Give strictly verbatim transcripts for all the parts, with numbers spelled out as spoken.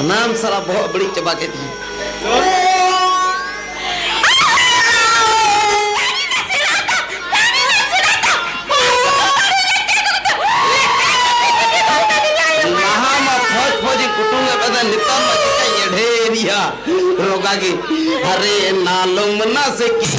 ᱥᱟᱱᱟᱢ ᱥᱟᱞᱟᱜ ᱵᱚᱦᱚᱜ ᱵᱟᱹᱲᱤᱡ ᱪᱟᱵᱟ ᱠᱮᱫ ᱛᱤᱧᱟ᱾ ᱞᱟᱦᱟ ᱢᱟ ᱯᱷᱚᱡᱽ ᱯᱷᱚᱡᱽ ᱤᱧ ᱠᱩᱴᱩᱝ ᱮᱫ ᱯᱮ ᱛᱟᱦᱮᱸᱫ, ᱱᱮᱛᱟᱨ ᱢᱟ ᱪᱤᱠᱟᱹᱧ ᱮᱰᱷᱮᱨᱮᱭᱟ ᱨᱚᱜᱟ ᱜᱮ᱾ ᱦᱟᱨᱮ ᱱᱟᱞᱚᱝ ᱢᱟᱱᱟ ᱥᱮ ᱠᱤ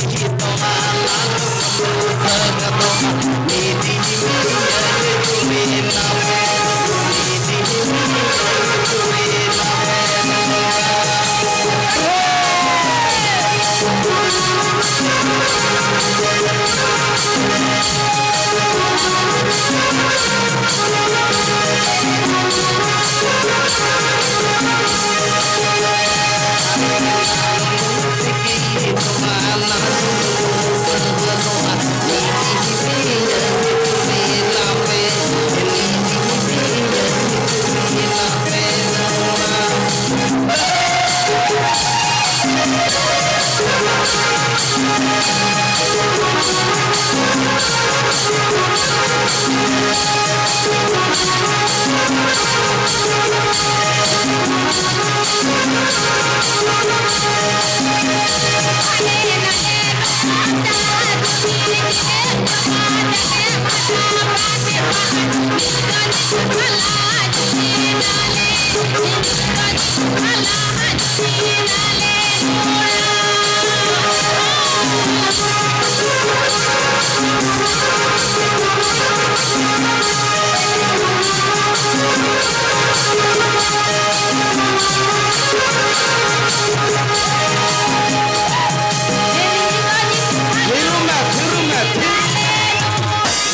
ᱛᱷᱤᱨᱩᱜ ᱢᱮ, ᱛᱷᱤᱨᱩᱜ ᱢᱮ, ᱛᱷᱤᱨᱩᱜ ᱢᱮ᱾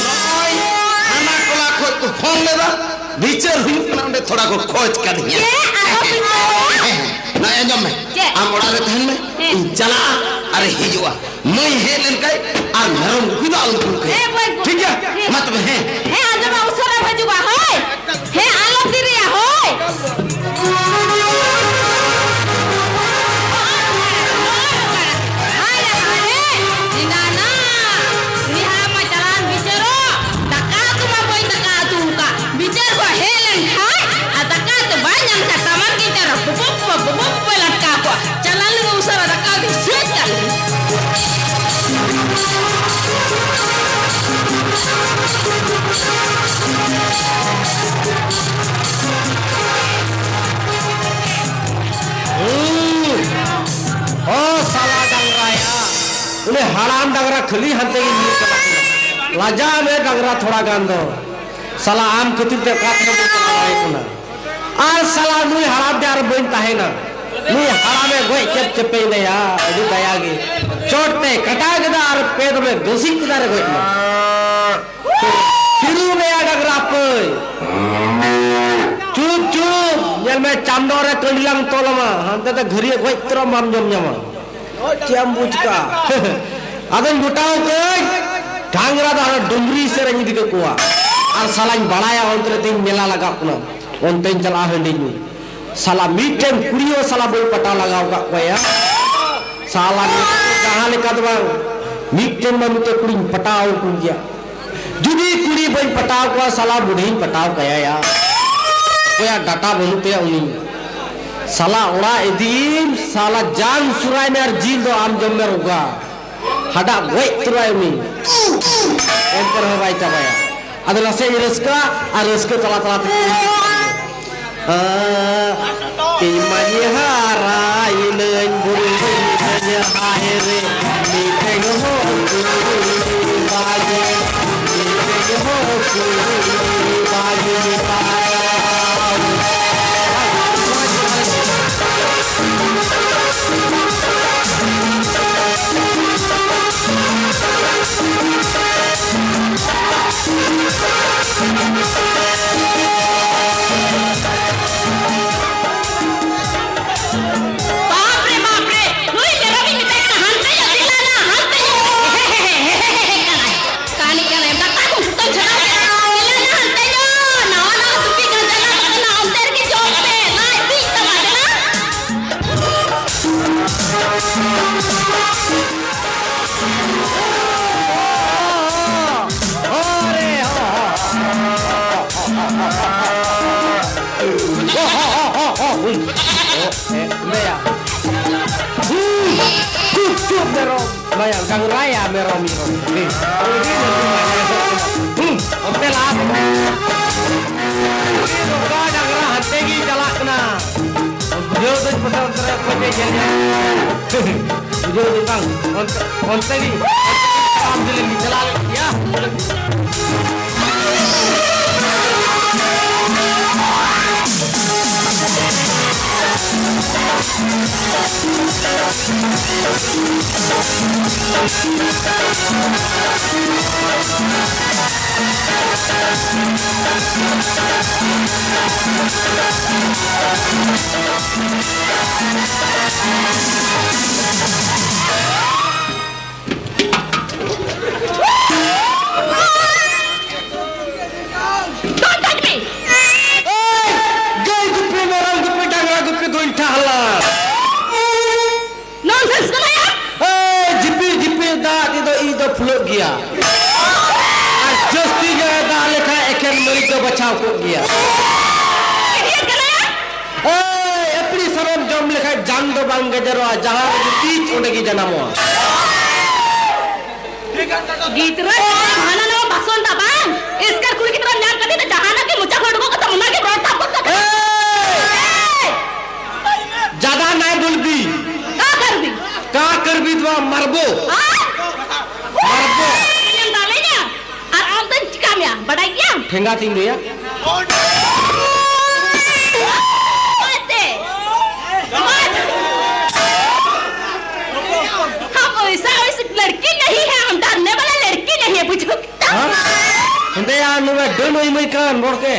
ᱱᱚᱜᱼᱚᱭ ᱦᱟᱱᱟ ᱴᱚᱞᱟ ᱠᱷᱚᱡ ᱠᱚ ᱯᱷᱳᱱ ᱞᱮᱫᱟ, ᱵᱤᱪᱟᱹᱨ ᱦᱩᱭᱩᱜ ᱠᱟᱱᱟ, ᱚᱸᱰᱮ ᱛᱷᱚᱲᱟ ᱠᱚ ᱠᱷᱚᱡᱽ ᱠᱟᱫᱤᱧᱟ᱾ ᱪᱮᱫ? ᱟᱨᱦᱚᱸ ᱯᱮ ᱠᱷᱚᱡᱽ? ᱦᱮᱸ, ᱦᱮᱸ, ᱱᱚᱜᱼᱚᱭ ᱟᱸᱡᱚᱢ ᱢᱮ᱾ ᱪᱮᱫ? ᱟᱢ ᱚᱲᱟᱜ ᱨᱮ ᱛᱟᱦᱮᱱ ᱢᱮ, ᱦᱮᱸ᱾ ᱤᱧ ᱪᱟᱞᱟᱜᱼᱟ ᱟᱨ ᱦᱤᱡᱩᱜᱼᱟ᱾ ᱢᱟᱹᱭ ᱦᱮᱡ ᱞᱮᱱᱠᱷᱟᱡ ᱟᱨ ᱢᱮᱨᱚᱢ ᱜᱩᱯᱤ ᱫᱚ ᱟᱞᱚᱢ ᱠᱩᱞ ᱠᱟᱭᱟ᱾ ᱦᱮᱸ, ᱵᱟᱹᱧ ᱠᱩᱞ ᱴᱷᱤᱠ ᱜᱮᱭᱟ? ᱠᱟᱭᱟ᱾ ᱦᱮᱸ᱾ ᱢᱟ ᱛᱚᱵᱮ, ᱦᱮᱸ᱾ ᱦᱮᱸ, ᱟᱸᱡᱚᱢ ᱢᱮ, ᱩᱥᱟᱹᱨᱟᱢ ᱦᱤᱡᱩᱜᱼᱟ, ᱦᱳᱭ? ᱦᱮᱸ, ᱟᱞᱚᱢ ᱫᱮᱨᱤᱭᱟ, ᱦᱳᱭ᱾ ᱦᱟᱭ ᱨᱮ, ᱦᱟᱭ ᱨᱮ, ᱮᱸᱜᱟᱱᱟ, ᱩᱱᱤ ᱦᱟᱲᱟᱢ ᱢᱟ ᱪᱟᱞᱟᱣᱮᱱ ᱵᱤᱪᱟᱹᱨᱚᱜ, ᱫᱟᱠᱟ ᱩᱛᱩ ᱢᱟ ᱵᱟᱹᱧ ᱫᱟᱠᱟ ᱩᱛᱩ ᱟᱠᱟᱫ᱾ ᱵᱤᱪᱟᱹᱨ ᱠᱷᱚᱱ ᱦᱮᱡ ᱞᱮᱱ ᱠᱷᱟᱱ ᱟᱨ ᱫᱟᱠᱟ ᱩᱛᱩ ᱵᱟᱭ ᱧᱟᱢ ᱠᱷᱟᱱ ᱥᱟᱢᱟᱱ ᱠᱤᱱ ᱪᱟᱨ ᱦᱟᱲᱟᱢ ᱰᱟᱝᱨᱟ ᱠᱷᱟᱹᱞᱤ ᱦᱟᱱᱛᱮ ᱜᱮ ᱧᱤᱨ ᱪᱟᱞᱟᱜ ᱠᱟᱱᱟ᱾ ᱞᱟᱡᱟᱣ ᱢᱮ ᱰᱟᱝᱨᱟ ᱛᱷᱚᱲᱟ ᱜᱟᱱ ᱫᱚ᱾ ᱥᱟᱞᱟ ᱟᱢ ᱠᱷᱟᱹᱛᱤᱨ ᱛᱮ ᱚᱠᱟ ᱛᱮᱦᱚᱸ ᱵᱟᱹᱧ ᱪᱟᱞᱟᱣ ᱫᱟᱲᱮᱭᱟᱜ ᱠᱟᱱᱟ᱾ ᱟᱨ ᱥᱟᱞᱟ ᱱᱩᱭ ᱦᱟᱲᱟᱢ ᱛᱮ ᱟᱨ ᱵᱟᱹᱧ ᱛᱟᱦᱮᱱᱟ᱾ ᱱᱩᱭ ᱦᱟᱲᱟᱢᱮ ᱜᱚᱡ ᱪᱮᱯ ᱪᱮᱯᱮᱭ ᱱᱟᱭᱟ, ᱟᱹᱰᱤ ᱫᱟᱭᱟ ᱜᱮ᱾ ᱪᱚᱴ ᱛᱮ ᱠᱟᱴᱟ ᱠᱮᱫᱟ ᱟᱨ ᱯᱮ ᱫᱚᱢᱮ ᱜᱚᱥᱤᱡ ᱠᱮᱫᱟ ᱨᱮ ᱜᱚᱡ ᱱᱟ᱾ ᱛᱤᱨᱩ ᱢᱮᱭᱟ ᱰᱟᱝᱨᱟ ᱯᱟᱹᱭ᱾ ᱪᱩᱯ, ᱪᱩᱯ᱾ ᱧᱮᱞ ᱢᱮ, ᱪᱟᱸᱫᱚ ᱨᱮ ᱠᱟᱹᱰᱤ ᱞᱟᱝ ᱛᱚᱞ ᱟᱢᱟ᱾ ᱦᱟᱱᱛᱮ ᱛᱮ ᱜᱷᱟᱹᱨᱭᱟᱹ ᱜᱚᱡ ᱩᱛᱟᱹᱨᱚᱜ ᱟᱢ, ᱵᱟᱢ ᱡᱚᱢ ᱧᱟᱢᱟ᱾ ᱪᱮᱫ ᱮᱢ ᱵᱩᱡᱽ ᱠᱟᱜᱼᱟ? ᱟᱫᱚᱧ ᱜᱚᱴᱟᱣ ᱠᱟᱹᱧ, ᱰᱟᱝᱨᱟ ᱫᱚ ᱦᱟᱱᱟ ᱰᱩᱝᱨᱤ ᱥᱮᱫ ᱨᱮᱧ ᱤᱫᱤ ᱠᱟᱠᱚᱣᱟ᱾ ᱟᱨ ᱥᱟᱞᱟᱧ ᱵᱟᱲᱟᱭᱟ, ᱚᱱᱛᱮ ᱨᱮ ᱛᱤᱧ ᱢᱮᱞᱟ ᱞᱟᱜᱟᱜ ᱠᱟᱱᱟ, ᱚᱱᱛᱮᱧ ᱪᱟᱞᱟᱜᱼᱟ ᱦᱟᱺᱰᱤ ᱧᱩ᱾ ᱥᱟᱞᱟ ᱢᱤᱫᱴᱮᱱ ᱠᱩᱲᱤ ᱦᱚᱸ ᱥᱟᱞᱟ ᱵᱟᱹᱧ ᱯᱟᱴᱟᱣ ᱞᱟᱜᱟᱣ ᱠᱟᱜ ᱠᱚᱣᱟ ᱭᱟ᱾ ᱥᱟᱞᱟ ᱡᱟᱦᱟᱸ ᱞᱮᱠᱟ ᱫᱚ ᱵᱟᱝ, ᱢᱤᱫᱴᱮᱱ ᱢᱟ ᱢᱤᱫᱴᱮᱱ ᱠᱩᱲᱤᱧ ᱯᱟᱴᱟᱣ ᱠᱚ ᱜᱮᱭᱟ᱾ ᱡᱩᱫᱤ ᱠᱩᱲᱤ ᱵᱟᱹᱧ ᱯᱟᱴᱟᱣ ᱠᱚᱣᱟ, ᱥᱟᱞᱟ ᱵᱩᱰᱷᱤᱧ ᱯᱟᱴᱟᱣ ᱠᱟᱭᱟ ᱭᱟ᱾ ᱚᱠᱚᱭᱟᱜ ᱰᱟᱴᱟ ᱵᱟᱹᱱᱩᱜ ᱛᱟᱭᱟ ᱩᱱᱤ᱾ ᱥᱟᱞᱟ ᱚᱲᱟᱜ ᱤᱫᱤᱭᱮᱢ, ᱥᱟᱞᱟ ᱡᱟᱝ ᱥᱩᱨᱟᱭ ᱢᱮ ᱟᱨ ᱡᱤᱞ ᱫᱚ ᱟᱢ ᱡᱚᱢ ᱢᱮ ᱨᱚᱜᱟ᱾ ᱦᱟᱰᱟᱜ ᱜᱚᱡ ᱩᱛᱟᱹᱨᱟᱭ ᱩᱱᱤ᱾ ᱮᱱᱛᱮ ᱨᱮᱦᱚᱸ ᱵᱟᱭ ᱪᱟᱵᱟᱭᱟ᱾ ᱟᱫᱚ ᱱᱟᱥᱮ ᱤᱧ ᱨᱟᱹᱥᱠᱟᱹᱜᱼᱟ, ᱟᱨ ᱨᱟᱹᱥᱠᱟᱹ ᱛᱟᱞᱟ ᱛᱟᱞᱟ ᱛᱮ ᱟᱸ, ᱤᱧ ᱢᱟᱹᱧ ᱦᱟᱨᱟᱭᱮᱱᱟᱹᱧ, ᱵᱩᱨᱩᱭᱮᱱᱟᱹᱧ, ᱦᱟᱭ ᱨᱮ, ᱢᱤᱫᱴᱮᱱ ᱦᱚᱸ ᱠᱩᱲᱤ ᱵᱟᱹᱜᱤ, ᱢᱤᱫᱴᱮᱱ ᱦᱚᱸ ᱠᱩᱲᱤ ᱵᱟᱹᱜᱤ ᱢᱮᱛᱟᱭᱟ᱾ ᱵᱟᱯ ᱨᱮ, ᱵᱟᱯ ᱨᱮ, ᱱᱩᱭ ᱢᱮᱨᱚᱢᱤᱧ ᱢᱮᱛᱟᱭ ᱠᱟᱱᱟ, ᱦᱟᱱᱛᱮ ᱧᱚᱜ ᱫᱮᱞᱟ ᱱᱟ, ᱦᱟᱱᱛᱮ ᱧᱚᱜ ᱫᱮᱞᱟ ᱱᱟ᱾ ᱠᱟᱹᱦᱱᱤ ᱠᱟᱱᱟᱭ, ᱫᱟᱠᱟ ᱠᱚ ᱡᱷᱚᱛᱚᱧ ᱪᱷᱟᱰᱟᱣ ᱠᱮᱫᱟ᱾ ᱫᱮᱞᱟ ᱱᱟ, ᱦᱟᱱᱛᱮ ᱧᱚᱜ, ᱱᱟᱣᱟ ᱱᱟᱣᱟ ᱥᱩᱯᱤ ᱠᱟᱱᱟ, ᱪᱟᱞᱟᱜ ᱠᱟᱱᱟ, ᱚᱱᱛᱮ ᱨᱮᱜᱮ ᱡᱚᱢ ᱯᱮ, ᱞᱟᱡ ᱵᱤ ᱛᱟᱢᱟ, ᱫᱮᱞᱟ᱾ ᱢᱮᱭᱟ᱾ ᱦᱩᱸ, ᱪᱩᱯ, ᱪᱩᱯ, ᱢᱮᱨᱚᱢ᱾ ᱢᱟᱭᱟ, ᱰᱟᱝᱨᱟᱭᱟ, ᱢᱮᱨᱚᱢ, ᱢᱮᱨᱚᱢ᱾ ᱦᱩᱸ, ᱦᱩᱸ, ᱚᱱᱛᱮ ᱞᱟᱦᱟ ᱥᱮᱫ᱾ ᱱᱚᱝᱠᱟ ᱰᱟᱝᱨᱟ ᱦᱟᱱᱛᱮ ᱜᱮ ᱪᱟᱞᱟᱜ ᱠᱟᱱᱟ᱾ ᱵᱩᱡᱷᱟᱹᱣ ᱫᱟᱹᱧ ᱯᱟᱥᱮ ᱚᱱᱛᱮ ᱨᱮ ᱚᱠᱚᱭ ᱯᱮ ᱧᱮᱞ ᱧᱟᱢ᱾ ᱵᱩᱡᱷᱟᱹᱣ ᱫᱚ ᱵᱟᱝ, ᱚᱱᱛᱮ, ᱚᱱᱛᱮ ᱜᱮ, ᱚᱱᱛᱮ ᱜᱮ ᱪᱟᱞᱟᱣ ᱫᱚᱞᱤᱧ ᱪᱟᱞᱟᱣ ᱞᱮᱱ ᱜᱮᱭᱟ᱾ Don't touch me! ᱮᱭ! ᱜᱟᱹᱭ ᱜᱩᱯᱤ, ᱢᱮᱨᱚᱢ ᱜᱩᱯᱤ, ᱰᱟᱝᱨᱟ ᱜᱩᱯᱤ, ᱜᱚᱭᱴᱷᱟ ᱦᱟᱞᱟᱝ᱾ Nonsense ᱠᱟᱱᱟ ᱭᱟ! ᱮᱭ! ᱡᱷᱤᱯᱤᱨ ᱡᱷᱤᱯᱤᱨ ᱫᱟᱜ ᱛᱮᱫᱚ ᱤᱧ ᱫᱚ ᱯᱷᱩᱞᱟᱹᱜ ᱜᱮᱭᱟ᱾ ᱟᱨ ᱡᱟᱹᱥᱛᱤ ᱧᱚᱜ ᱮ ᱫᱟᱜ ᱞᱮᱠᱷᱟᱱ ᱮᱠᱮᱱ ᱢᱟᱹᱨᱤᱪ ᱫᱚ ᱵᱟᱪᱷᱟᱣ ᱠᱚᱜ ᱜᱮᱭᱟ᱾ Idiot ᱠᱟᱱᱟ ᱭᱟ! ᱮᱭ! ᱮᱯᱲᱤ ᱥᱟᱱᱟᱢ ᱡᱚᱢ ᱞᱮᱠᱷᱟᱱ ᱡᱟᱝ ᱫᱚ ᱵᱟᱝ ᱜᱮᱡᱮᱨᱚᱜᱼᱟ, ᱡᱟᱦᱟᱸ ᱨᱮᱜᱮ ᱛᱤᱡ ᱚᱸᱰᱮ ᱜᱮ ᱡᱟᱱᱟᱢᱚᱜᱼᱟ᱾ ᱜᱤᱫᱽᱨᱟᱹ ᱦᱟᱱᱟ ᱱᱟᱣᱟ ᱵᱷᱟᱥᱚᱱ ᱫᱟ ᱵᱟᱝ? ᱮᱥᱠᱟᱨ ᱠᱩᱲᱤ ᱜᱤᱫᱽᱨᱟᱹ ᱧᱟᱢ ᱠᱟᱛᱮ ᱫᱚ ᱡᱟᱦᱟᱱᱟᱜ ᱜᱮ ᱢᱚᱪᱟ ᱠᱷᱚᱱ ᱩᱰᱩᱠᱚᱜ ᱠᱟᱛᱟ ᱚᱱᱟ ᱜᱮ ᱨᱚᱲ ᱛᱟᱵᱚᱱ ᱠᱟᱱᱟ᱾ ᱮᱭ! ᱮᱭ! ᱡᱟᱫᱟ ᱱᱟᱭ ᱵᱩᱞᱵᱤ᱾ ᱠᱟ ᱠᱟᱨᱵᱤ? ᱠᱟ ᱠᱟᱨᱵᱤ ᱫᱚ ᱢᱟᱨᱵᱚ᱾ ᱦᱮᱸ? ᱢᱟᱨᱵᱚ᱾ ᱤᱧᱮᱢ ᱫᱟᱞᱮᱧᱟ? ᱟᱨ ᱟᱢ ᱫᱚᱧ ᱪᱤᱠᱟ ᱢᱮᱭᱟ, ᱵᱟᱰᱟᱭ ᱜᱮᱭᱟᱢ? ᱴᱷᱮᱸᱜᱟ ᱛᱤᱧ ᱞᱟᱹᱭᱟ᱾ ᱢᱟᱛᱮ᱾ हम वैसा, वैसी लड़की नहीं है, हम डरने वाला लड़की नहीं है, बुझो? हाँ? हिंदे यार, नुवे डन होई मई कान, बोल के।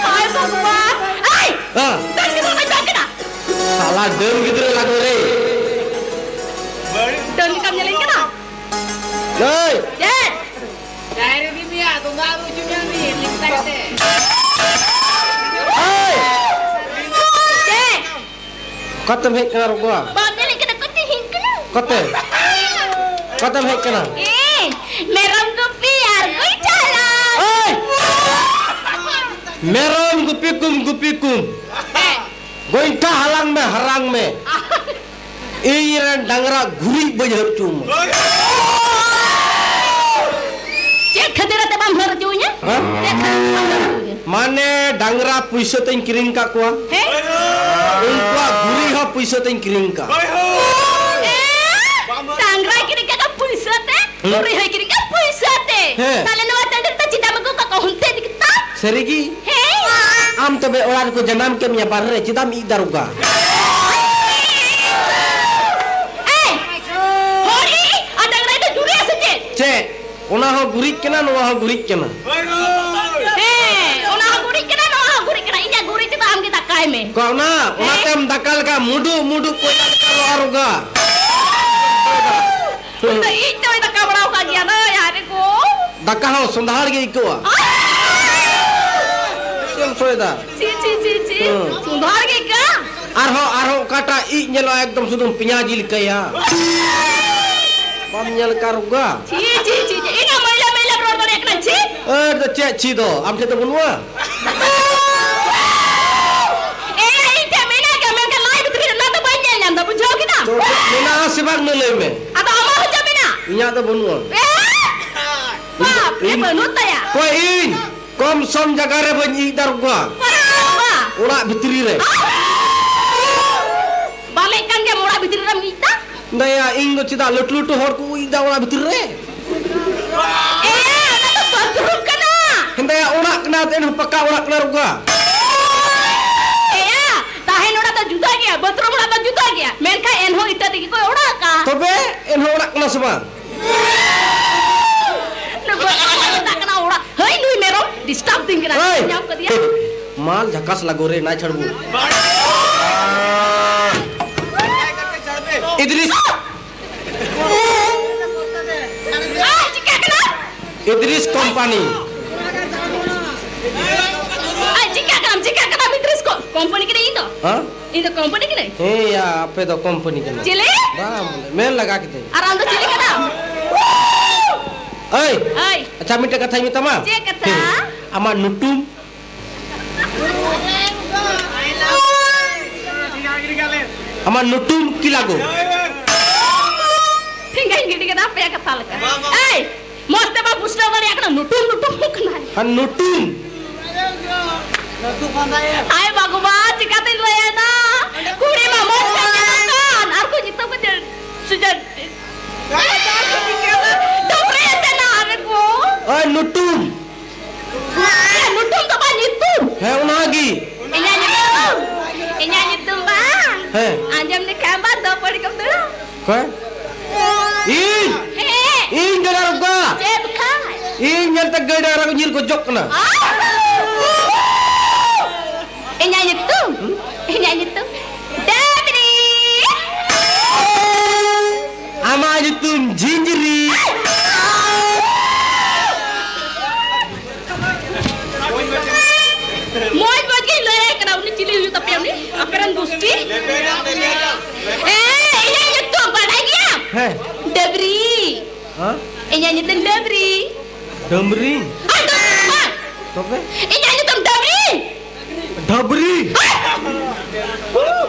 ᱦᱟᱭ ᱵᱟᱵᱟ! ᱮᱭ! ᱦᱮᱸ᱾ ᱰᱟᱹᱱ ᱜᱤᱫᱽᱨᱟᱹ ᱵᱟᱹᱧ ᱢᱮᱱ ᱠᱟᱱᱟ᱾ ᱥᱟᱞᱟ ᱰᱟᱹᱱ ᱜᱤᱫᱽᱨᱟᱹ ᱞᱟᱜᱚ ᱨᱮ᱾ ᱰᱟᱹᱱ ᱞᱮᱠᱟᱢ ᱧᱮᱞᱤᱧ ᱠᱟᱱᱟ? ᱮᱭ! ᱪᱮᱫ? ᱰᱟᱭᱨᱤ ᱫᱤ ᱢᱤᱭᱟ, ᱫᱚᱸᱜᱟ ᱨᱩ ᱦᱚᱪᱚ ᱢᱮᱭᱟ ᱩᱱᱤ, ᱞᱤᱯᱥᱴᱤᱠ ᱛᱮ᱾ ᱮᱭ! ᱪᱮᱫ? ᱚᱠᱟᱛᱮᱢ ᱦᱮᱡ ᱠᱟᱱᱟ ᱨᱚᱜᱚᱣᱟ? ᱵᱟᱢ ᱧᱮᱞᱮᱫ ᱠᱟᱱᱟ ᱚᱠᱟᱛᱮ ᱦᱮᱡ ᱠᱟᱱᱟ? ᱚᱠᱟᱛᱮ? ᱚᱠᱟᱛᱮᱢ ᱦᱮᱡ ᱠᱟᱱᱟ? ᱮ, ᱢᱮᱨᱚᱢ ᱜᱩᱯᱤ ᱟᱨ ᱜᱚᱭᱴᱷᱟ ᱦᱟᱞᱟᱝ᱾ ᱮᱭ! ᱢᱮᱨᱚᱢ ᱜᱩᱯᱤ ᱠᱚᱢ, ᱜᱩᱯᱤ ᱠᱚᱢ᱾ ᱦᱮᱸ᱾ ᱜᱚᱭᱴᱷᱟ ᱦᱟᱞᱟᱝ ᱢᱮ, ᱦᱟᱨᱟᱝ ᱢᱮ᱾ ᱤᱧ ᱨᱮᱱ ᱰᱟᱝᱨᱟ ᱜᱩᱨᱤᱡ ᱵᱟᱹᱧ ᱦᱟᱹᱨ ᱦᱚᱪᱚ ᱟᱢᱟ᱾ ᱪᱮᱫ ᱠᱷᱟᱹᱛᱤᱨ ᱟᱛᱮ ᱵᱟᱢ ᱦᱟᱹᱨ ᱦᱚᱪᱚ ᱟᱹᱧᱟ? ᱦᱮᱸ? ᱪᱮᱫ ᱠᱷᱟᱹᱛᱤᱨ ᱵᱟᱢ ᱦᱟᱹᱨ ᱦᱚᱪᱚ ᱟᱹᱧᱟ? ᱢᱟᱱᱮ ᱰᱟᱝᱨᱟ ᱯᱩᱭᱥᱟᱹ ᱛᱮᱧ ᱠᱤᱨᱤᱧ ᱟᱠᱟᱫ ᱠᱚᱣᱟ᱾ ᱦᱮᱸ? ᱩᱱᱠᱩᱣᱟᱜ ᱜᱩᱨᱤᱡ ᱦᱚᱸ ᱯᱩᱭᱥᱟᱹ ᱛᱮᱧ ᱠᱤᱨᱤᱧ ᱠᱟᱜ᱾ ᱮ, ᱰᱟᱝᱨᱟ ᱠᱤᱨᱤᱧ ᱠᱟᱜ ᱯᱩᱭᱥᱟᱹ ᱛᱮ? ᱦᱩᱸ᱾ ᱜᱩᱨᱤᱡ ᱦᱚᱸᱭ ᱠᱤᱨᱤᱧ ᱠᱟᱜ ᱯᱩᱭᱥᱟᱹ ᱛᱮ? ᱦᱮᱸ᱾ ᱛᱟᱦᱞᱮ ᱱᱚᱣᱟ ᱴᱟᱺᱰᱤ ᱨᱮ ᱪᱮᱫᱟᱜ ᱮᱢ ᱟᱹᱜᱩ ᱠᱟᱜ ᱠᱚᱣᱟ? ᱦᱩᱱᱛᱮ ᱤᱫᱤ ᱠᱟᱛᱟ᱾ ᱥᱟᱹᱨᱤ ᱜᱮ? ᱦᱮᱸ᱾ ᱟᱢ ᱛᱚᱵᱮ ᱚᱲᱟᱜ ᱨᱮᱠᱚ ᱡᱟᱱᱟᱢ ᱠᱮᱫ ᱢᱮᱭᱟ, ᱵᱟᱦᱨᱮ ᱨᱮ ᱪᱮᱫᱟᱜ ᱮᱢ ᱤᱡ ᱫᱟ ᱨᱚᱜᱟ? ᱮᱭ, ᱦᱚᱲ ᱤᱡ ᱟᱨ ᱰᱟᱝᱨᱟ ᱤᱡ ᱫᱚ ᱡᱩᱨᱤᱜᱼᱟ ᱥᱮ ᱪᱮᱫ? ᱪᱮᱫ? ᱚᱱᱟ ᱦᱚᱸ ᱜᱩᱨᱤᱡ ᱠᱟᱱᱟ, ᱱᱚᱣᱟ ᱦᱚᱸ ᱜᱩᱨᱤᱡ ᱠᱟᱱᱟ᱾ ᱦᱮᱸ, ᱚᱱᱟ ᱦᱚᱸ ᱜᱩᱨᱤᱡ ᱠᱟᱱᱟ, ᱱᱚᱣᱟ ᱦᱚᱸ ᱜᱩᱨᱤᱡ ᱠᱟᱱᱟ᱾ ᱤᱧᱟᱜ ᱜᱩᱨᱤᱡ ᱛᱮᱫᱚ ᱟᱢ ᱜᱮ ᱫᱟᱠᱟᱭ ᱢᱮ᱾ ᱠᱚ ᱚᱱᱟ, ᱚᱱᱟ ᱦᱮᱸ? ᱛᱮᱢ ᱫᱟᱠᱟ ᱞᱮᱠᱟ ᱢᱩᱰᱩ, ᱢᱩᱰᱩ ᱠᱚᱭᱞᱟ ᱞᱮᱠᱟ ᱞᱚᱜᱼᱟ ᱨᱚᱜᱟ᱾ ᱤᱧ ᱫᱚ ᱤᱧ ᱛᱮ ᱫᱟᱠᱟ ᱵᱟᱲᱟᱣ ᱠᱟᱜ ᱜᱮᱭᱟ ᱱᱚ ᱭᱟᱨ ᱠᱚ᱾ ᱫᱟᱠᱟ ᱦᱚᱸ ᱥᱚᱸᱫᱷᱟᱲ ᱜᱮ ᱟᱹᱭᱠᱟᱹᱜᱼᱟ᱾ ᱪᱮᱫ ᱮᱢ ᱥᱚᱭᱮᱫᱟ? ᱪᱤ, ᱪᱤ, ᱪᱤ, ᱪᱤ᱾ ᱦᱮᱸ᱾ ᱥᱚᱸᱫᱷᱟᱲ ᱜᱮ ᱟᱹᱭᱠᱟᱹᱜᱼᱟ? ᱟᱨᱦᱚᱸ, ᱟᱨᱦᱚᱸ ᱚᱠᱟᱴᱟᱜ ᱤᱡ ᱧᱮᱞᱚᱜᱼᱟ ᱮᱠᱫᱚᱢ ᱥᱩᱫᱷᱩᱢ ᱯᱮᱸᱭᱟᱡᱤ ᱞᱮᱠᱟᱭᱟ? ᱵᱟᱢ ᱧᱮᱞ ᱟᱠᱟᱫ ᱨᱚᱜᱟ? ᱪᱤ, ᱪᱤ, ᱪᱤ, ᱪᱤ᱾ ᱤᱱᱟᱹ ᱢᱟᱹᱭᱞᱟᱹ ᱢᱟᱹᱭᱞᱟᱹᱢ ᱨᱚᱲ ᱫᱟᱲᱮᱭᱟᱜ ᱠᱟᱱᱟ, ᱪᱤ? ᱮ, ᱫᱚ ᱪᱮᱫ ᱪᱤ ᱫᱚ? ᱟᱢ ᱴᱷᱮᱱ ᱫᱚ ᱵᱟᱹᱱᱩᱜᱼᱟ? ᱮ, ᱤᱧ ᱴᱷᱮᱱ ᱢᱮᱱᱟᱜ ᱜᱮᱭᱟ, ᱢᱮᱱᱠᱷᱟᱱ ᱞᱟᱡ ᱵᱷᱤᱛᱨᱤ ᱨᱮ ᱚᱱᱟ ᱫᱚ ᱵᱟᱹᱧ ᱧᱮᱞ ᱧᱟᱢ ᱮᱫᱟ, ᱵᱩᱡᱷᱟᱹᱣ ᱠᱮᱫᱟᱢ? ᱛᱚ ᱪᱮᱫ ᱢᱮᱱᱟᱜᱼᱟ ᱥᱮ ᱵᱟᱝ ᱞᱟᱹᱭ ᱢᱮ? ᱟᱫᱚ ᱟᱢᱟᱜ ᱦᱚᱸ ᱪᱮᱫ ᱢᱮᱱᱟᱜ? ᱤᱧᱟᱹᱜ ᱫᱚ ᱵᱟᱹᱱᱩᱜᱼᱟ᱾ ᱮ! ᱵᱟᱯ ᱨᱮ, ᱤᱧ ᱵᱟᱹᱱᱩᱜ ᱛᱟᱭᱟ᱾ ᱚᱠᱚᱭ ᱤᱧ? ᱠᱚᱢ ᱥᱚᱢ ᱡᱟᱭᱜᱟ ᱨᱮ ᱵᱟᱹᱧ ᱤᱡ ᱫᱟᱨ ᱠᱚᱣᱟ᱾ ᱚᱠᱟᱨᱮ ᱢᱮᱱᱟᱜ ᱠᱚᱣᱟ? ᱚᱲᱟᱜ ᱵᱷᱤᱛᱨᱤ ᱨᱮ᱾ ᱵᱟᱞᱮ ᱠᱟᱱ ᱜᱮᱭᱟ, ᱚᱲᱟᱜ ᱵᱷᱤᱛᱨᱤ ᱨᱮᱢ ᱤᱡ ᱫᱟ? ᱫᱟᱭᱟ, ᱤᱧ ᱫᱚ ᱪᱮᱫᱟᱜ ᱞᱟᱹᱴᱩ ᱞᱟᱹᱴᱩ ᱦᱚᱲ ᱠᱚ ᱤᱡ ᱫᱟ ᱚᱲᱟᱜ ᱵᱷᱤᱛᱨᱤ ᱨᱮ? ᱮ, ᱚᱱᱟ ᱫᱚ ᱵᱟᱛᱷᱨᱩᱢ ᱠᱟᱱᱟ᱾ ᱦᱮᱸᱫᱟᱭᱟ, ᱚᱲᱟᱜ ᱠᱟᱱᱟ, ᱮᱱᱦᱚᱸ ᱯᱟᱠᱟ ᱚᱲᱟᱜ ᱠᱟᱱᱟ ᱨᱚᱜᱟ᱾ ᱮᱭᱟ, ᱛᱟᱦᱮᱱ ᱚᱲᱟᱜ ᱫᱚ ᱡᱩᱫᱟᱹ ᱜᱮᱭᱟ, ᱵᱟᱛᱷᱨᱩᱢ ᱚᱲᱟᱜ ᱫᱚ ᱡᱩᱫᱟᱹ ᱜᱮᱭᱟ, ᱢᱮᱱᱠᱷᱟᱱ ᱮᱱᱦᱚᱸ ᱤᱴᱟᱹ ᱛᱮᱜᱮ ᱠᱚ ᱚᱲᱟᱜ ᱟᱠᱟᱫᱼᱟ᱾ ᱛᱚᱵᱮ ᱮᱱᱦᱚᱸ ᱚᱲᱟᱜ ᱠᱟᱱᱟ ᱥᱮ ᱵᱟᱝ? ᱱᱩᱠᱩ ᱚᱲᱟᱜ ᱠᱟᱱᱟ ᱚᱲᱟᱜ᱾ ᱦᱟᱹᱭ, ᱱᱩᱭ ᱢᱮᱨᱚᱢ disturb ᱫᱤᱧ ᱠᱟᱱᱟ᱾ ᱮᱭ! ᱧᱟᱢ ᱠᱟᱫᱮᱭᱟ᱾ ᱢᱟᱞ ᱡᱷᱟᱠᱟᱥ ᱞᱟᱜᱚ ᱨᱮ ᱱᱟᱭ ᱪᱷᱟᱲᱵᱩ᱾ ᱤᱫᱨᱤᱥ᱾ ᱟᱭ, ᱪᱤᱠᱟᱹ ᱠᱟᱱᱟ? ᱤᱫᱨᱤᱥ ᱠᱚᱢᱯᱟᱱᱤ᱾ ᱟᱭ, ᱪᱤᱠᱟᱹ ᱠᱟᱱᱟᱢ, ᱪᱤᱠᱟᱹ ᱠᱟᱱᱟᱢ ᱤᱫᱨᱤᱥ ᱠᱚ-, ᱠᱚᱢᱯᱟᱱᱤ ᱠᱟᱱᱟᱹᱧ ᱤᱧ ᱫᱚ? ᱦᱮᱸ? ᱤᱧ ᱫᱚ ᱠᱚᱢᱯᱟᱱᱤ ᱠᱟᱹᱱᱟᱹᱧ? ᱦᱮᱸ ᱭᱟ, ᱟᱯᱮ ᱫᱚ ᱠᱚᱢᱯᱟᱱᱤ ᱠᱟᱱᱟ᱾ ᱪᱤᱞᱤ? ᱵᱟᱝ, ᱵᱚᱞᱮ, ᱢᱮᱱ ᱞᱟᱜᱟ ᱠᱤᱫᱟᱹᱧ᱾ ᱟᱨ ᱟᱢ ᱫᱚ ᱪᱤᱞᱤ ᱠᱟᱱᱟᱢ? ᱮᱭ! ᱮᱭ! ᱟᱪᱪᱷᱟ, ᱢᱤᱫᱴᱮᱡ ᱠᱟᱛᱷᱟᱧ ᱢᱮᱛᱟᱢᱟ᱾ ᱪᱮᱫ ᱠᱟᱛᱷᱟ? ᱦᱮᱸ, ᱟᱢᱟᱜ ᱱᱩᱴᱩᱢ ᱟᱢᱟᱜ ᱱᱩᱴᱩᱢ ᱠᱤ ᱞᱟᱜᱚ? ᱴᱷᱮᱸᱜᱟᱧ ᱜᱤᱰᱤ ᱠᱮᱫᱟ ᱟᱯᱮᱭᱟᱜ ᱠᱟᱛᱷᱟ ᱞᱮᱠᱟ᱾ ᱮᱭ, ᱢᱚᱡᱽ ᱛᱮ ᱵᱟᱢ ᱯᱩᱥᱴᱟᱹᱣ ᱫᱟᱲᱮᱭᱟᱜ ᱠᱟᱱᱟ, ᱱᱩᱴᱩᱢ ᱱᱩᱴᱩᱢ ᱦᱚᱸ ᱠᱟᱱᱟᱭ᱾ ᱟᱨ ᱱᱩᱴᱩᱢ? ᱟᱭ ᱵᱟᱜᱽᱣᱟ, ᱪᱤᱠᱟᱛᱤᱧ ᱞᱟᱹᱭᱟ ᱱᱟ? ᱠᱩᱲᱤ ᱢᱟ ᱢᱚᱡᱽ ᱰᱟᱹᱵᱽᱨᱟᱹ ᱛᱮ ᱱᱟ ᱨᱮ ᱠᱚ᱾ ᱳᱭ ᱱᱩᱴᱩᱢ᱾ ᱮ, ᱱᱩᱴᱩᱢ ᱫᱚ ᱵᱟᱝ, ᱧᱩᱛᱩᱢ᱾ ᱦᱮᱸ, ᱚᱱᱟᱜᱮ᱾ ᱤᱧᱟᱹᱜ ᱧᱩᱛᱩᱢ, ᱤᱧᱟᱹᱜ ᱧᱩᱛᱩᱢ ᱵᱟᱝ᱾ ᱦᱮᱸ᱾ ᱟᱸᱡᱚᱢ ᱞᱮᱠᱷᱟᱱ ᱵᱟᱝ ᱫᱚ ᱯᱟᱹᱲᱤ ᱠᱚᱢ ᱫᱟᱹᱲᱟ᱾ ᱚᱠᱚᱭ? ᱤᱧ! ᱦᱮᱸ᱾ ᱤᱧ ᱫᱟᱫᱟ ᱨᱚᱜᱟ᱾ ᱪᱮᱫ ᱠᱷᱟᱡ? ᱤᱧ ᱧᱮᱞᱛᱮ ᱜᱟᱹᱭ ᱰᱟᱝᱨᱟ ᱠᱚ ᱧᱤᱨ ᱠᱚ ᱡᱚᱜ ᱠᱟᱱᱟ᱾ ᱟᱦ! ᱤᱧᱟᱹᱜ ᱧᱩᱛᱩᱢ? ᱦᱩᱸ? ᱤᱧᱟᱹᱜ ᱧᱩᱛᱩᱢ ᱰᱟᱹᱵᱽᱨᱤ᱾ ᱟᱢᱟᱜ ᱧᱩᱛᱩᱢ ᱡᱷᱤᱸᱡᱽᱨᱤ᱾ ᱢᱚᱡᱽ ᱢᱚᱡᱽ ᱜᱤᱧ ᱞᱟᱹᱭᱟᱭ ᱠᱟᱱᱟ, ᱩᱱᱤ ᱪᱤᱞᱤ ᱦᱩᱭᱩᱜ ᱛᱟᱯᱮᱭᱟ, ᱩᱱᱤ ᱟᱯᱮ ᱨᱮᱱ ᱜᱩᱥᱴᱤ? ᱮ, ᱤᱧᱟᱹᱜ ᱧᱩᱛᱩᱢ ᱵᱟᱰᱟᱭ ᱜᱮᱭᱟᱢ? ᱦᱮᱸ᱾ ᱰᱟᱹᱵᱽᱨᱤ᱾ ᱦᱮᱸ? ᱤᱧᱟᱹᱜ ᱧᱩᱛᱩᱢ ᱰᱟᱹᱵᱽᱨᱤ᱾ ᱰᱟᱹᱢᱨᱤ? ᱟᱨ ᱰᱟᱹᱵᱽᱨᱤ ᱫᱚ ᱵᱟᱝ᱾ ᱛᱚᱵᱮ? ᱤᱧᱟᱹᱜ ᱧᱩᱛᱩᱢ ᱰᱟᱹᱵᱽᱨᱤ᱾ ᱰᱟᱹᱵᱽᱨᱤ?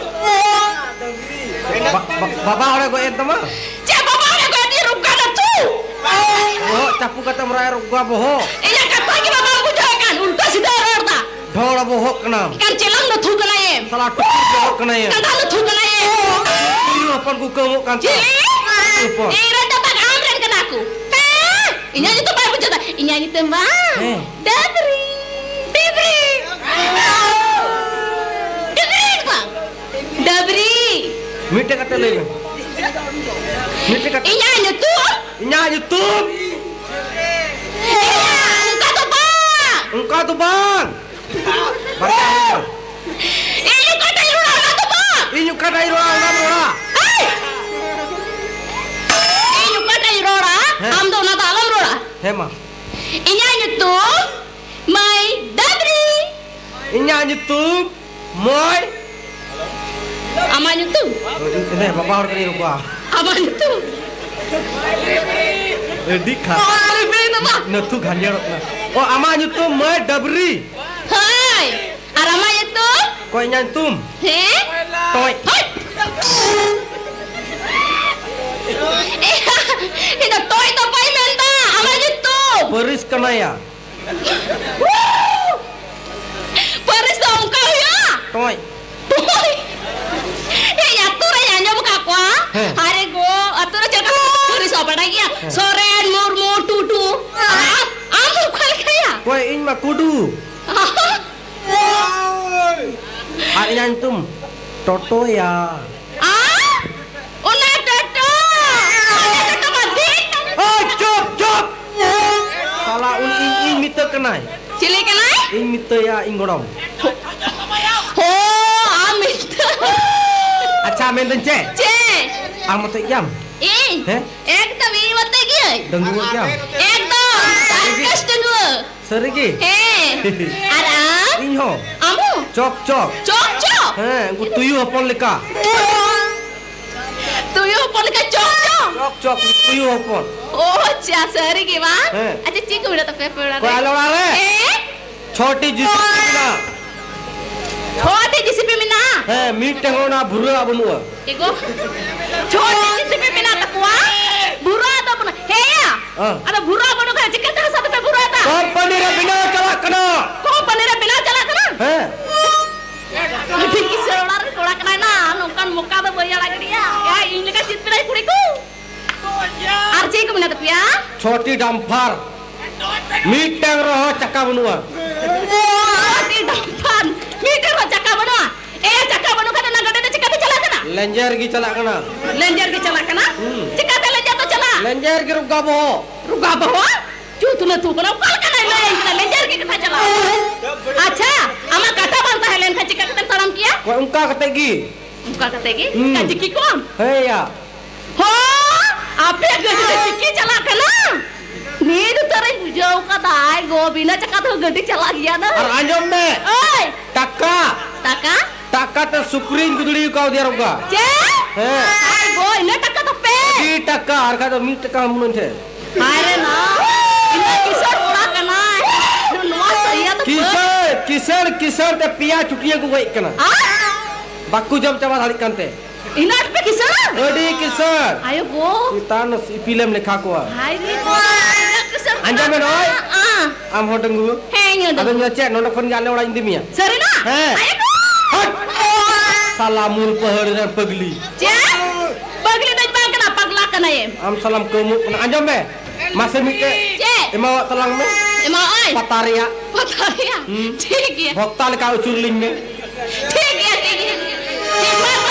ᱵᱟ-, ᱵᱟ-, ᱵᱟᱵᱟ ᱦᱚᱲᱮ ᱜᱚᱡ ᱮᱱ ᱛᱟᱢᱟ? ᱪᱮᱫ ᱵᱟᱵᱟ ᱦᱚᱲᱮ ᱜᱚᱡ ᱮᱱ ᱛᱤᱧᱟ, ᱨᱩᱜᱟ ᱱᱟᱛᱷᱩ? ᱵᱚᱦᱚᱜ ᱪᱟᱯᱩ ᱠᱟᱛᱮᱢ ᱨᱟᱜ ᱮᱫ, ᱨᱩᱜᱟ ᱵᱚᱦᱚᱜ᱾ ᱤᱧᱟᱹᱜ ᱠᱟᱛᱷᱟ ᱜᱮ ᱵᱟᱵᱟᱢ ᱵᱩᱡᱷᱟᱹᱣᱮᱫ ᱠᱟᱱ, ᱩᱞᱴᱟᱹ ᱥᱤᱫᱷᱟᱹ ᱨᱚᱲ ᱫᱟ᱾ ᱰᱷᱚᱲ ᱵᱚᱦᱚᱜ ᱠᱟᱱᱟᱢ᱾ ᱮᱠᱟᱱ ᱪᱮᱞᱟᱝ ᱱᱟᱹᱛᱷᱩ ᱠᱟᱱᱟᱭᱮᱢ᱾ ᱥᱟᱞᱟ ᱴᱩᱠᱩᱡ ᱵᱚᱦᱚᱜ ᱠᱟᱱᱟᱭᱮᱢ᱾ ᱜᱟᱸᱰᱟ ᱱᱟᱹᱛᱷᱩ ᱠᱟᱱᱟᱭᱮᱢ᱾ ᱛᱤᱨᱭᱳ ᱦᱚᱯᱚᱱ ᱠᱚ ᱠᱟᱹᱣᱢᱚᱜ ᱠᱟᱱ ᱛᱟᱢᱟ᱾ ᱪᱤᱞᱤ? ᱦᱚᱯᱚᱱ᱾ ᱤᱧ ᱨᱮᱱ ᱫᱚ ᱵᱟᱝ, ᱟᱢ ᱨᱮᱱ ᱠᱟᱱᱟ ᱠᱚ᱾ ᱦᱮᱸ? ᱤᱧᱟᱹᱜ ᱧᱩᱛᱩᱢ ᱵᱟᱭ ᱵᱩᱡᱷᱟᱹᱣ ᱫᱟ᱾ ᱤᱧᱟᱹᱜ ᱧᱩᱛᱩᱢ ᱵᱟᱝ? ᱦᱮᱸ᱾ ᱰᱟᱹᱵᱽᱨᱤ᱾ ᱰᱤᱵᱽᱨᱤ᱾ ᱰᱤᱵᱽᱨᱤ ᱫᱚ ᱵᱟᱝ᱾ ᱰᱟᱹᱵᱽᱨᱤ᱾ ᱢᱤᱫᱴᱮᱡ ᱠᱟᱛᱷᱟ ᱞᱟᱹᱭ ᱢᱮ᱾ ᱢᱤᱫᱴᱮᱡ ᱠᱟᱛᱷᱟ᱾ ᱤᱧᱟᱹᱜ ᱧᱩᱛᱩᱢ? ᱤᱧᱟᱹᱜ ᱧᱩᱛᱩᱢ? ᱤᱧᱟᱹᱜ, ᱚᱱᱠᱟ ᱫᱚ ᱵᱟᱝ᱾ ᱚᱱᱠᱟ ᱫᱚ ᱵᱟᱝ᱾ ᱵᱟᱨᱭᱟ ᱦᱩᱭ ᱮᱱᱟ᱾ ᱤᱧ ᱚᱠᱟᱴᱟᱜ ᱤᱧ ᱨᱚᱲᱟ, ᱚᱱᱟ ᱫᱚ ᱵᱟᱝ᱾ ᱤᱧ ᱚᱠᱟᱴᱟᱜ ᱤᱧ ᱨᱚᱲᱟ, ᱚᱱᱟᱢ ᱨᱚᱲᱟ᱾ ᱦᱮᱭ! ᱤᱧ ᱚᱠᱟᱴᱟᱜ ᱤᱧ ᱨᱚᱲᱟ, ᱦᱮᱸ᱾ ᱟᱢ ᱫᱚ ᱚᱱᱟ ᱫᱚ ᱟᱞᱚᱢ ᱨᱚᱲᱟ᱾ ᱦᱮᱸ ᱢᱟ᱾ ᱤᱧᱟᱹᱜ ᱧᱩᱛᱩᱢ ᱢᱟᱹᱭ ᱰᱟᱹᱵᱽᱨᱤ᱾ ᱤᱧᱟᱹᱜ ᱧᱩᱛᱩᱢ ᱢᱚᱭ᱾ ᱟᱢᱟᱜ ᱧᱩᱛᱩᱢ? ᱦᱮᱸ, ᱵᱟᱵᱟ ᱦᱚᱲ ᱠᱟᱹᱱᱟᱹᱧ ᱵᱟᱵᱟ᱾ ᱟᱢᱟᱜ ᱧᱩᱛᱩᱢ? ᱟᱹᱰᱤ ᱠᱷᱟᱨᱟᱯ᱾ ᱟᱨ ᱵᱮᱱ ᱵᱟᱵᱟ᱾ ᱱᱟᱹᱛᱷᱩ ᱜᱷᱟᱸᱡᱮᱲᱚᱜ ᱠᱟᱱᱟ᱾ ᱚ, ᱟᱢᱟᱜ ᱧᱩᱛᱩᱢ ᱢᱟᱹᱭ ᱰᱟᱹᱵᱽᱨᱤ? ᱦᱳᱭ᱾ ᱟᱨ ᱟᱢᱟᱜ ᱧᱩᱛᱩᱢ? ᱚᱠᱚᱭ ᱤᱧᱟᱹᱜ ᱧᱩᱛᱩᱢ? ᱦᱮᱸ? ᱴᱚᱭ᱾ ᱦᱳᱭ᱾ ᱤᱧ ᱫᱚ ᱴᱚᱭ ᱫᱚ ᱵᱟᱹᱧ ᱢᱮᱱᱫᱟ, ᱟᱢᱟᱜ ᱧᱩᱛᱩᱢ᱾ ᱯᱟᱹᱨᱤᱥ ᱠᱟᱱᱟᱭᱟ᱾ ᱯᱟᱹᱨᱤᱥ ᱫᱚ ᱚᱱᱠᱟ ᱦᱩᱭᱩᱜᱼᱟ? ᱴᱚᱭ᱾ ᱴᱚᱭ᱾ ᱤᱧ ᱟᱹᱛᱩ ᱨᱮᱧ ᱟᱸᱡᱚᱢ ᱟᱠᱟᱫ ᱠᱚᱣᱟ᱾ ᱦᱮᱸ᱾ ᱟᱨᱮ ᱜᱚ, ᱚᱠᱚᱭ? ᱤᱧ ᱢᱟ ᱠᱩᱰᱩ᱾ ᱟᱨ ᱤᱧᱟᱹᱜ ᱧᱩᱛᱩᱢ ᱴᱚᱴᱚᱭᱟ᱾ ᱟ? ᱚᱱᱟ ᱴᱚᱴᱚ! ᱚᱱᱟ ᱴᱚᱴᱚ ᱢᱟ ᱫᱤᱱ! ᱳᱭ, ᱪᱩᱯ, ᱪᱩᱯ! ᱥᱟᱞᱟ, ᱩᱱᱤ ᱤᱧ, ᱤᱧ ᱢᱤᱛᱟᱹ ᱠᱟᱱᱟᱭ᱾ ᱪᱤᱞᱤ ᱠᱟᱱᱟᱭ? ᱤᱧ ᱢᱤᱛᱟᱹᱭᱟ, ᱤᱧ ᱜᱚᱲᱚᱢ᱾ ᱦᱳ, ᱟᱢ ᱢᱤᱛᱟᱹ᱾ ᱟᱪᱪᱷᱟ, ᱢᱮᱱᱫᱟᱹᱧ ᱪᱮᱫ? ᱪᱮᱫ? ᱟᱢ ᱢᱚᱛᱚᱡ ᱜᱮᱭᱟᱢ? ᱤᱧ? ᱦᱮᱸ? ᱮᱠᱫᱚᱢ ᱤᱧ ᱢᱚᱛᱚᱡ ᱜᱤᱭᱟᱹᱧ᱾ ᱰᱟᱺᱜᱩᱣᱟᱹ ᱜᱮᱭᱟᱢ? ᱮᱠᱫᱚᱢ, ᱥᱟᱨᱠᱟᱥ ᱰᱟᱺᱜᱩᱣᱟᱹ᱾ ᱥᱟᱹᱨᱤ ᱜᱮ? ᱦᱮᱸ᱾ ᱟᱨ ᱟᱢ? ᱤᱧ ᱦᱚᱸ᱾ ᱟᱢ ᱦᱚᱸ? ᱪᱚᱠ ᱪᱚᱠ᱾ ᱪᱚᱠ ᱪᱚᱠ? ᱦᱮᱸ, ᱩᱱᱠᱩ ᱛᱩᱭᱩ ᱦᱚᱯᱚᱱ ᱞᱮᱠᱟ᱾ ᱛᱩᱭᱩ ᱦᱚᱯᱚᱱ ᱞᱮᱠᱟ ᱪᱚᱠ ᱪᱚᱠ? ᱪᱚᱠ ᱪᱚᱠ, ᱛᱩᱭᱩ ᱦᱚᱯᱚᱱ᱾ ᱳ ᱟᱪᱪᱷᱟ, ᱥᱟᱹᱨᱤ ᱜᱮ ᱵᱟᱝ? ᱦᱮᱸ᱾ ᱟᱪᱪᱷᱟ, ᱪᱮᱫ ᱠᱚ ᱢᱮᱱᱟᱜ ᱛᱟᱯᱮᱭᱟ ᱟᱯᱮ ᱚᱲᱟᱜ ᱨᱮ? ᱚᱠᱚᱭ ᱟᱞᱮ ᱚᱲᱟᱜ ᱨᱮ? ᱦᱮᱸ? ᱪᱷᱚᱴᱤ ᱡᱤᱥᱤᱯᱤ ᱢᱮᱱᱟᱜᱼᱟ᱾ ᱪᱷᱚᱴᱤ ᱡᱤᱥᱤᱯᱤ ᱢᱮᱱᱟᱜᱼᱟ? ᱦᱮᱸ, ᱢᱤᱫᱴᱮᱱ ᱦᱚᱸ ᱚᱱᱟ ᱵᱷᱩᱨᱟᱹ ᱟᱜ ᱵᱟᱹᱱᱩᱜᱼᱟ᱾ ᱮᱜᱳ, ᱪᱷᱚᱴᱤ ᱡᱤᱥᱤᱯᱤ ᱢᱮᱱᱟᱜ ᱛᱟᱠᱚᱣᱟ, ᱵᱷᱩᱨᱟᱹ ᱟᱜ ᱫᱚ ᱵᱟᱹᱱᱩᱜᱼᱟ᱾ ᱦᱮᱸᱭᱟ, ᱦᱮᱸ᱾ ᱟᱫᱚ ᱵᱷᱩᱨᱟᱹ ᱟᱜ ᱵᱟᱹᱱᱩᱜ ᱠᱷᱟᱱ ᱪᱤᱠᱟᱹᱛᱮ ᱦᱟᱥᱟ ᱫᱚᱯᱮ ᱵᱷᱩᱨᱟᱹ ᱟᱫᱟ? ᱠᱳᱢᱯᱟᱱᱤ ᱨᱮ ᱵᱮᱱᱟᱣ ᱪᱟᱞᱟᱜ ᱠᱟᱱᱟ᱾ ᱠᱳᱢᱯᱟᱱᱤ ᱨᱮ ᱵᱮᱱᱟᱣ ᱪᱟᱞᱟᱜ ᱠᱟᱱᱟ? ᱦᱮᱸ᱾ ᱟᱹᱰᱤ ᱠᱤᱥᱟᱹᱬ ᱚᱲᱟᱜ ᱨᱮᱱ ᱠᱚᱲᱟ ᱠᱟᱱᱟᱭ ᱱᱟ, ᱱᱚᱝᱠᱟᱱ ᱢᱚᱠᱟ ᱫᱚ ᱵᱟᱹᱧ ᱟᱲᱟᱜ ᱜᱤᱰᱤᱭᱟ᱾ ᱮᱭ, ᱤᱧ ᱞᱮᱠᱟ ᱪᱮᱫ ᱯᱮᱲᱟᱭ ᱠᱩᱲᱤ ᱠᱚ᱾ ᱟᱨ ᱪᱮᱫ ᱠᱚ ᱢᱮᱱᱟᱜ ᱛᱟᱯᱮᱭᱟ? ᱪᱷᱚᱴᱤ ᱰᱟᱢᱯᱷᱟᱨ, ᱢᱤᱫᱴᱟᱝ ᱨᱮᱦᱚᱸ ᱪᱟᱠᱟ ᱵᱟᱹᱱᱩᱜᱼᱟ᱾ ᱪᱷᱚᱴᱤ ᱰᱟᱢᱯᱷᱟᱨ, ᱢᱤᱫᱴᱟᱝ ᱨᱮᱦᱚᱸ ᱪᱟᱠᱟ ᱵᱟᱹᱱᱩᱜᱼᱟ? ᱮᱭᱟ, ᱪᱟᱠᱟ ᱵᱟᱹᱱᱩᱜ ᱠᱷᱟᱱ ᱚᱱᱟ ᱜᱟᱹᱰᱤ ᱫᱚ ᱪᱤᱠᱟᱹᱛᱮ ᱪᱟᱞᱟᱜ ᱠᱟᱱᱟ? ᱞᱮᱸᱡᱮᱨ ᱜᱮ ᱪᱟᱞᱟᱜ ᱠᱟᱱᱟ᱾ ᱞᱮᱸᱡᱮᱨ ᱜᱮ ᱪᱟᱞᱟᱜ ᱠᱟᱱᱟ? ᱦᱩᱸ᱾ ᱪᱤᱠᱟᱹᱛᱮ ᱞᱮᱸᱡᱮᱨ ᱫᱚ ᱪᱟᱞᱟᱜ? ᱞᱮᱸᱡᱮᱨ ᱜᱮ ᱨᱩᱜᱟ ᱵᱚᱦᱚᱜ᱾ ᱨᱩᱜᱟ ᱵᱚᱦᱚᱜ? ᱪᱩᱛ ᱞᱟᱹᱛᱩ ᱠᱟᱱᱟ, ᱚᱠᱟ ᱞᱮᱠᱟᱱᱟᱭ ᱞᱟᱹᱭᱟᱹᱧ ᱠᱟᱱᱟ, ᱞᱮᱸᱡᱮᱨ ᱜᱮ ᱠᱟᱛᱷᱟ ᱪᱟᱞᱟᱜᱼᱟ? ᱟᱪᱪᱷᱟ, ᱟᱢᱟᱜ ᱠᱟᱴᱟ ᱵᱟᱝ ᱛᱟᱦᱮᱸ ᱞᱮᱱ ᱠᱷᱟᱱ ᱪᱤᱠᱟᱹ ᱠᱟᱛᱮᱢ ᱛᱟᱲᱟᱢ ᱠᱮᱭᱟ? ᱚᱱᱠᱟ ᱠᱟᱛᱮ ᱜᱮ᱾ ᱚᱱᱠᱟ ᱠᱟᱛᱮ ᱜᱮ? ᱦᱩᱸ᱾ ᱚᱱᱠᱟ ᱡᱤᱠᱤ ᱠᱚᱣᱟᱢ? ᱦᱮᱸ ᱭᱟ᱾ ᱦᱚ, ᱟᱯᱮᱭᱟᱜ ᱜᱟᱹᱰᱤ ᱨᱮ ᱡᱤᱠᱤ ᱪᱟᱞᱟᱜ ᱠᱟᱱᱟ? ᱱᱤᱛ ᱩᱛᱟᱹᱨᱤᱧ ᱵᱩᱡᱷᱟᱹᱣ ᱠᱟᱫᱟ, ᱟᱭ ᱜᱚ, ᱵᱤᱱᱟᱹ ᱪᱟᱠᱟ ᱛᱮᱦᱚᱸ ᱜᱟᱹᱰᱤ ᱪᱟᱞᱟᱜ ᱜᱮᱭᱟ ᱱᱟ᱾ ᱟᱨ ᱟᱸᱡᱚᱢ ᱢᱮ᱾ ᱳᱭ! ᱴᱟᱠᱟ᱾ ᱴᱟᱠᱟ? ᱴᱟᱠᱟ ᱛᱮ ᱥᱩᱠᱨᱤᱧ ᱜᱩᱫᱲᱤ ᱠᱟᱣᱫᱮᱭᱟ ᱨᱚᱜᱟ᱾ ᱪᱮᱫ? ᱦᱮᱸ᱾ ᱟᱭ ᱜᱚ, ᱤᱱᱟᱹ ᱴᱟᱠᱟ ᱛᱟᱯᱮ? ᱟᱹᱰᱤ ᱴᱟᱠᱟ, ᱟᱨ ᱠᱷᱟᱡ ᱫᱚ ᱢᱤᱫ ᱴᱟᱠᱟ ᱦᱚᱸ ᱵᱟᱹᱱᱩᱜ ᱴᱷᱮᱡ᱾ ᱦᱟᱭ ᱨᱮ ᱱᱟ, ᱤᱱᱟᱹ ᱠᱤᱥᱟᱹᱬ ᱠᱚᱲᱟ ᱠᱟᱱᱟᱭ᱾ ᱱᱚᱣᱟ ᱥᱟᱹᱨᱤᱭᱟ ᱫᱚ ᱠᱤᱥᱟᱹᱬ, ᱠᱤᱥᱟᱹᱬ, ᱠᱤᱥᱟᱹᱬ ᱛᱮ ᱯᱮᱭᱟ ᱪᱩᱴᱭᱟᱹ ᱠᱚ ᱜᱚᱡ ᱠᱟᱱᱟ᱾ ᱟ? ᱵᱟᱠᱚ ᱡᱚᱢ ᱪᱟᱵᱟ ᱫᱟᱲᱮᱭᱟᱜ ᱠᱟᱱᱛᱮ᱾ ᱤᱱᱟᱹ ᱟᱸᱴ ᱯᱮ ᱠᱤᱥᱟᱹᱬᱟ? ᱟᱹᱰᱤ ᱠᱤᱥᱟᱹᱬ᱾ ᱟᱭᱳ ᱜᱳ᱾ ᱪᱮᱛᱟᱱ ᱤᱯᱤᱞᱮᱢ ᱞᱮᱠᱷᱟ ᱠᱚᱣᱟ᱾ ᱦᱟᱭ ᱨᱮ ᱜᱳ, ᱤᱱᱟᱹ ᱠᱤᱥᱟᱹᱬ ᱟᱸᱡᱚᱢ ᱢᱮ ᱱᱚᱜᱼᱚᱭ᱾ ᱠᱟᱱᱟ᱾ ᱟ᱾ ᱟᱢ ᱦᱚᱸ ᱰᱟᱺᱜᱩᱣᱟᱹ᱾ ᱦᱮᱸ, ᱤᱧ ᱦᱚᱸ ᱟᱫᱚ ᱰᱟᱺᱜᱩᱣᱟᱹ᱾ ᱪᱮᱫ, ᱱᱚᱰᱮ ᱠᱷᱚᱱ ᱜᱮ ᱟᱞᱮ ᱚᱲᱟᱜ ᱤᱧ ᱤᱫᱤ ᱢᱮᱭᱟ᱾ ᱥᱟᱹᱨᱤ ᱱᱟ? ᱦᱮᱸ᱾ ᱟᱭᱳ ᱜᱳ᱾ ᱦᱟᱴ! ᱥᱟᱞᱟ ᱢᱩᱞ ᱯᱟᱹᱦᱟᱹᱲ ᱨᱮᱱ ᱯᱟᱹᱜᱽᱞᱤ᱾ ᱪᱮᱫ? ᱯᱟᱹᱜᱽᱞᱤ ᱫᱚᱧ ᱵᱟᱝ ᱠᱟᱱᱟ, ᱯᱟᱜᱽᱞᱟ ᱠᱟᱱᱟᱭᱮᱢ᱾ ᱟᱢ ᱥᱟᱞᱟᱢ ᱠᱟᱹᱣᱢᱟᱹᱜ ᱠᱟᱱᱟ᱾ ᱟᱸᱡᱚᱢ ᱢᱮ, ᱢᱟᱥᱮ ᱢᱤᱫᱴᱮᱡ ᱪᱮᱫ? ᱮᱢᱟᱣᱟᱜ ᱛᱟᱞᱟᱝ ᱢᱮ᱾ ᱮᱢᱟᱣᱟᱜᱼᱟᱭ? ᱯᱟᱛᱟ ᱨᱮᱭᱟᱜ᱾ ᱯᱟᱛᱟ ᱨᱮᱭᱟᱜ? ᱦᱩᱸ᱾ ᱴᱷᱤᱠ ᱜᱮᱭᱟ᱾ ᱵᱷᱚᱠᱛᱟ ᱞᱮᱠᱟ ᱩᱪᱩᱨ ᱞᱤᱧ ᱢᱮ᱾ ᱴᱷᱤᱠ ᱜᱮᱭᱟ, ᱴᱷᱤᱠ ᱜᱮᱭᱟ᱾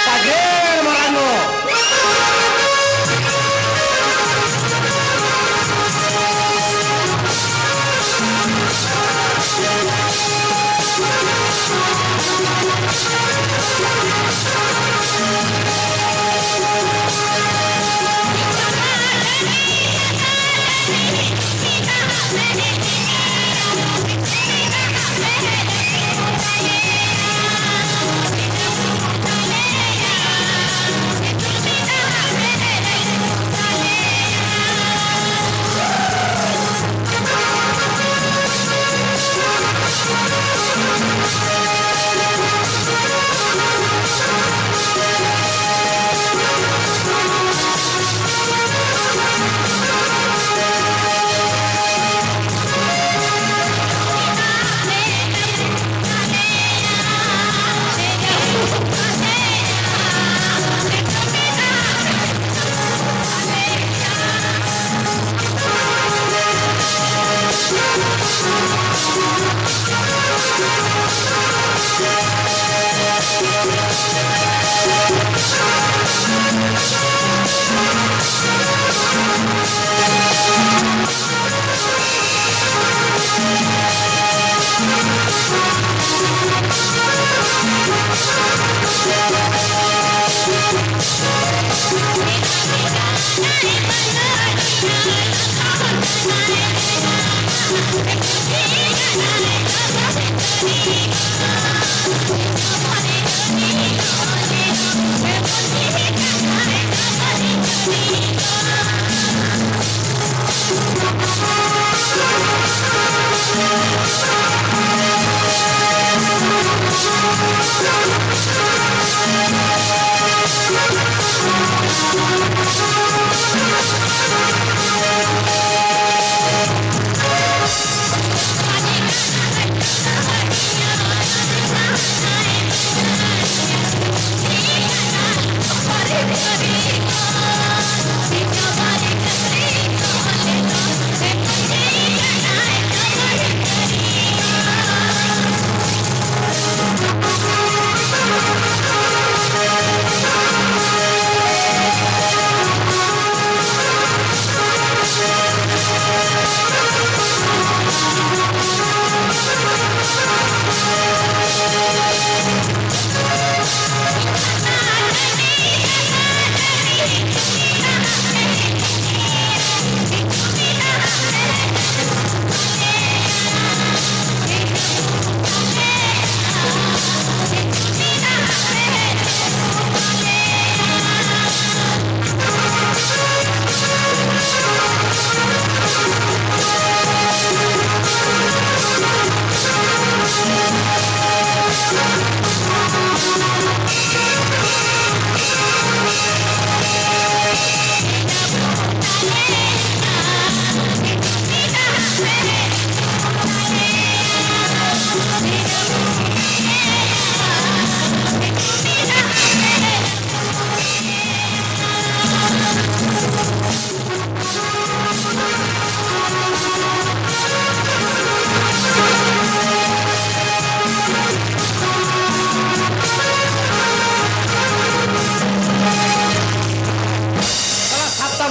ᱥᱟᱜᱮᱲ ᱢᱟᱨᱟᱝᱚ᱾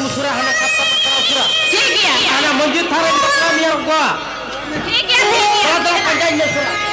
ᱩᱥᱟᱹᱨᱟ ᱦᱟᱱᱟ ᱠᱷᱟᱛᱟ ᱯᱟᱛᱷᱟᱢ ᱩᱥᱟᱹᱨᱟ᱾ ᱴᱷᱤᱠ ᱜᱮᱭᱟ᱾ ᱦᱟᱱᱟ ᱢᱟᱹᱡᱷᱤ ᱛᱷᱟᱱ ᱨᱮ ᱵᱟᱯᱞᱟ ᱢᱮᱭᱟ ᱜᱚ᱾ ᱴᱷᱤᱠ ᱜᱮᱭᱟ, ᱴᱷᱤᱠ ᱜᱮᱭᱟ᱾ ᱛᱷᱚᱲᱟ ᱛᱷᱚᱲᱟ ᱯᱟᱸᱡᱟᱧ ᱢᱮ ᱩᱥᱟᱹᱨᱟ᱾